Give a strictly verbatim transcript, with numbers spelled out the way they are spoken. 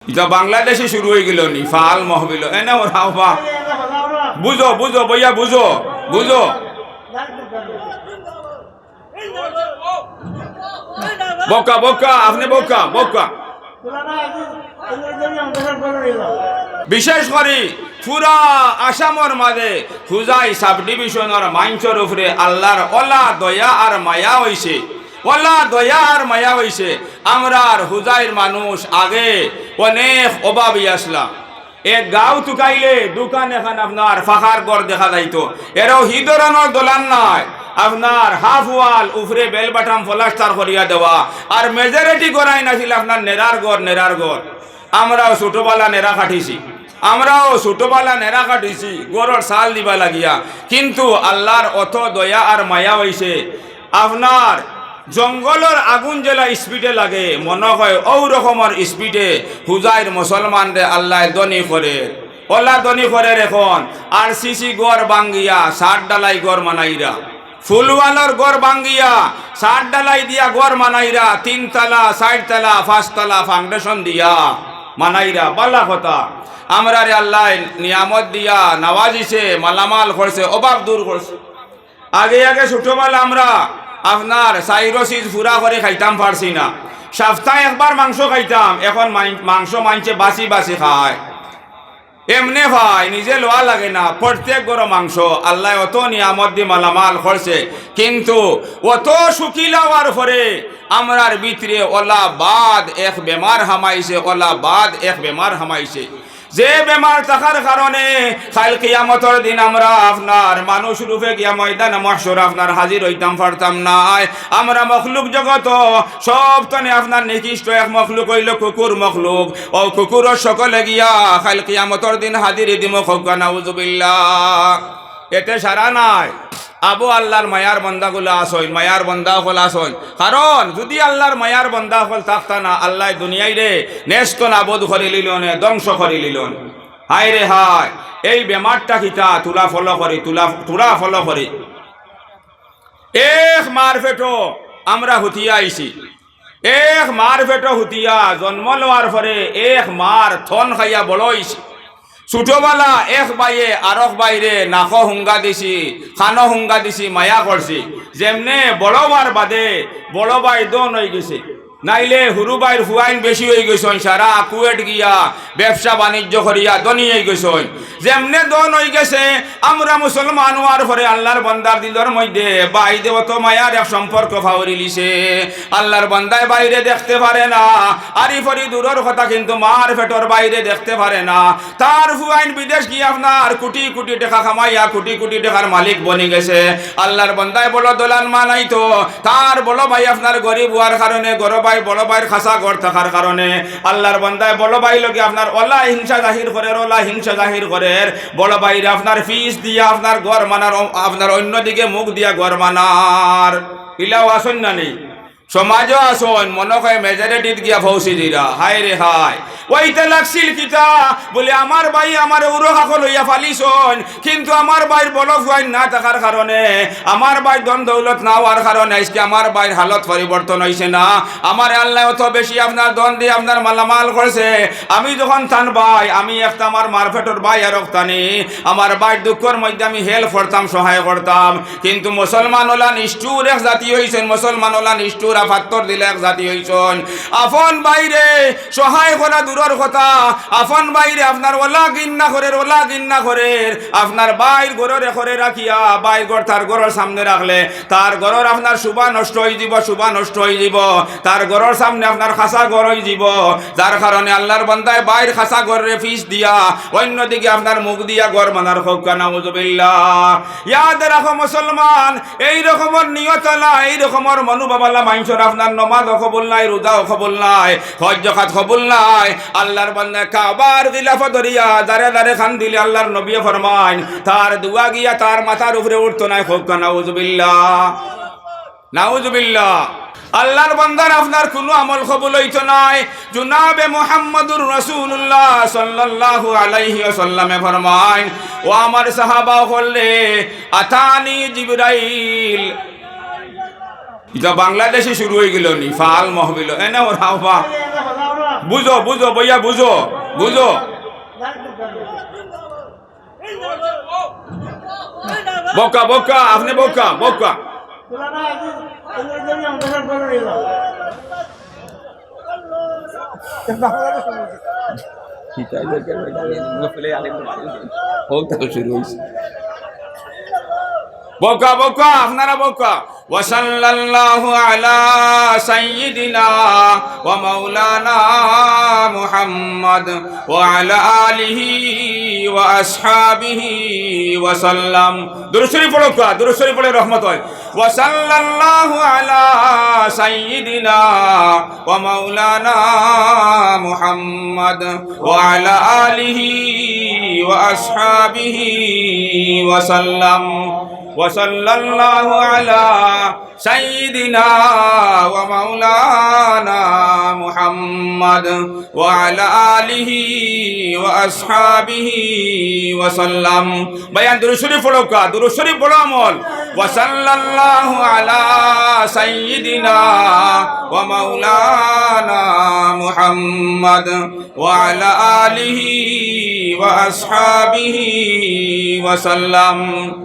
ইটা বাংলাদেশে শুরু অইগেলো নি, ফাল মহফিল। এনে ওরা বা বুঝো, বুঝো, বইয়া বুঝো, বুঝো। বকা, বকা, আপনে বকা, বকা। বিশেষ করি পুরা আসামর মাঝে হোজাই সাব ডিভিশনর মাইনষর উপরে আল্লার অলা দয়া আর মায়া অইছে, অলা দয়া আর মায়া অইছে। আমরার হোজাইর মানুষ আগে অনেক অভাবী আছলা। এক গাঁও তুকাইলে দুকান এখান আপনার ফাঁকার ঘর দেখা যাইতো। এরাও হি ধরনর দলান নায়, আপনার হাফ ওয়াল, উপরে বেল বাটাম প্লাস্টার করিয়া দেওয়া, আর মেজরিটি ঘরাইন আছিল আপনার নেরার ঘর, নেরার ঘর। আমরাও ছোটবালা নেরা কাটিছি, আমরাও ছোটবালা নেরা কাটিছি, ঘরর চাল দিবা লাগিয়া। কিন্তু আল্লার অত দয়া আর মায়া অইছে, আপনার জঙ্গলর আগুন যেলা স্পিডে লাগে, মনো কয় অউ রকমর স্পিডে হোজাইর মুসলমানরে আল্লায় ধনী করের। অলা ধনী করের এখন। আরসিসি ঘর ভাঙ্গিয়া সাত ঢালাই ঘর বানাইরা, ফুলওয়ালর ঘর ভাঙ্গিয়া সাত ঢালাই দিয়া ঘর বানাইরা, তিন তালা, চাইর তালা, পাঁচ তালা ফাউন্ডেশন দিয়া বানাইরা। বালা কথা, আমরারে আল্লায় নিয়ামত দিয়া নওয়াজিছে, মালামাল করছে, অভাব দূর করছে। আগে আগে ছোটবালা আমরা আপনার চাইরো চিজ পুরা করি খাইতাম পারছি না। সপ্তায় একবার মাংস খাইতাম, এখন মাই-, মাংস মাইনষে বাছি বাছি খায়। এমনে ভাই, নিজে লওয়া লাগে না, প্রত্যেক ঘরো মাংস। আল্লায় অত নিয়ামত দি মালামাল করছে, কিন্তু অত শুকিলা অওয়ার পরে আমরার ভিতরে অলা বাদ এক বেমার হামাইছে, অলা বাদ এক বেমার হামাইছে। যে বেমার থাকার কারণে কাইল কিয়ামতর দিন আমরা আপনার মানুষ রূপে গিয়া ময়দানে মাহশর আপনার হাজির অইতাম পারতাম নায়। আমরা মখলুক জগত সব তনে আপনার নিকৃষ্ট এক মখলুক অইলো কুকুর মখলুক। অউ কুকুরর শকলে গিয়া কাইল কিয়ামতর দিন হাজিরি দিমু, কউক্কা নাউজুবিল্লাহ। এতে সারা নাই। আবো আল্লার মায়ার বন্দাগুলা আছইন, মায়ার বন্দা অকল আছইন। কারণ যুদি আল্লার মায়ার বন্দা অকল থাকতা না, আল্লায় দুনিয়াইরে নেস্ত নাবুদ করিলিলনে, ধ্বংস করিলিলন। হায় রে হায়, এই বেমারটা কিতা? তুলা ফলো করি, তুলা, তুলা ফলো করি। এক মার পেটো আমরা হুতিয়া আইছি, এক মার পেটো হুতিয়া জন্ম লওয়ার পরে এক মার থন খাইয়া বড় অইছি। ছোটবালা এক ভাইয়ে আরক ভাইরে নাকো হুঙ্গা দিছি, কানো হুঙ্গা দিছি, মায়া করছি। যেমনে বড় অওয়ার বাদে বড় ভাই ধন অইগেছে, নাইলে হুরু ভাইর ফুয়াইন বেশি অইগেছইন, সারা কুয়েট গিয়া ব্যবসা বাণিজ্য করিয়া ধনী অইগেছইন। যেমনে ধন অইগেছে, আমরা মুসলমান অওয়ার পরে আল্লার বন্দার দিলর মধ্যে ভাইদে অত মায়ার এক সম্পর্ক ফাউরিলিছে। আল্লার বন্দায় ভাইরে দেখতে পারে না, আরি ফরি দূরর কথা, কিন্তু মার পেটর ভাইরে দেখতে পারে না। তার ফুয়াইন বিদেশ গিয়া আপনার কুটি কুটি টেকা কামাইয়া কুটি কুটি টেকার মালিক বনিগেছে। আল্লার বন্দায় বড় দলান মানাইতো, তার বড় ভাই আপনার গরিব অওয়ার কারণে, গরিব ভাই, বড় ভাইর খাসা ঘর থাকার কারণে আল্লার বন্দায় বড় ভাই লগে আপনার অলা হিংসা জাহির করের, অলা হিংসা জাহির করের। বড় ভাইরে আপনার ফিস দিয়া আপনার ঘর মানার, আপনার অইন্য দিকে মুখ দিয়া ঘর মানার। ইলাও আছইন না নি? সমাজো আছইন, মনো কয় মেজরিটিত গিয়া পৌঁছি দিরা। হায় রে হায়, অইতে লাগছিল কিতা? বুলে, আমার ভাই আমারে উরো কাকো লইয়া ফালিছইন, কিন্তু আমার ভাইর বড় ফুয়াইন না থাকার কারণে, আমার ভাইর ধন দৌলত না অওয়ার কারণে আইজকে আমার ভাইর হালত পরিবর্তন অইছে না। আমারে আল্লায় অত বেশি আপনার ধন দি আপনার মালামাল করছে। আমি যখন তান ভাই, আমি একটা আমার মার পেটর ভাই আর রক্তানি, আমার ভাইর দুঃখর মধ্যে আমি হেল্প করতাম, সহায় করতাম। কিন্তু মুসলমান অলা নিষ্ঠুর এক জাতি অইছইন, মুসলমান অলা নিষ্ঠুর, আ পাত্তর দিলা এক জাতি অইছইন। আপন ভাইরে সহায় করা দূরর কথা, আপন ভাইরে আপনার অলা ঘিন্না করের, অলা ঘিন্না করের। আপনার ভাইর ঘরর একরে রাখিয়া, ভাইর ঘর তার ঘরর সামনে রাখলে, তার ঘরর আপনার শোভা নষ্ট অইযিবো, শোভা নষ্ট অইযিবো। তার ঘরর সামনে আপনার খাসা ঘর অইযিবো, যার কারণে আল্লার বন্দায় ভাইর খাসা ঘররে ফিস দিয়া, অইন্য দিকে আপনার মুখ দিয়া ঘর মানার, কউক্কা নাউজুবিল্লাহ। ইয়াদ রাখো মুসলমান, এই রকমর নিয়তআলা, এই রকমর মনোভাবআলা মানষর আপনার নমাজও কবুল নায়, রোজাও কবুল নায়, হজ জাকাত কবুল নায়। আল্লার বন্দা কাবার গিলাফ ধরিয়া দারে দারে কান্দিলে আল্লার নবীয়ে ফরমাইন, তার দোয়া গিয়া তার মাথার উপরে উঠতো নায়, কউক্কা নাউজুবিল্লাহ। নাউজুবিল্লাহ। আল্লার বন্দার আপনার কুনু আমল কবুল অইতো নায়। জনাবে মুহাম্মাদুর রাসূলুল্লাহ সাল্লাল্লাহু আলাইহি ওয়াসাল্লামে ফরমাইন, ও আমার সাহাবা অকলরে, আতানি জিবরাইল। ইটা বাংলাদেশে শুরু অইগেলো নি, ফাল মহফিল, এনে ওরা বা বুঝো, বুঝো ভাইয়া, বুঝো, বুঝো। বকা, বকা, আপনে বকা, বকা। হোক, তাহলে শুরু হইছে। বকা, বকা, আপনারা বকা। وصلى الله على سيدنا ومولانا محمد وعلى آله وأصحابه وسلم। দুরূদ শরীফ পড়ো, কা, দুরূদ শরীফ পড়লে রহমত হয়। وصلى الله على سيدنا ومولانا محمد وعلى آله وأصحابه وسلم. وصلى الله على سيدنا ومولانا محمد وعلى آله وأصحابه وسلم. ভাইয়াইন, দুরূদ শরীফ পড়ো, কা, দুরূদ শরীফ পড়ো আমল। وصلى الله على سيدنا ومولانا محمد وعلى آله وأصحابه وسلم.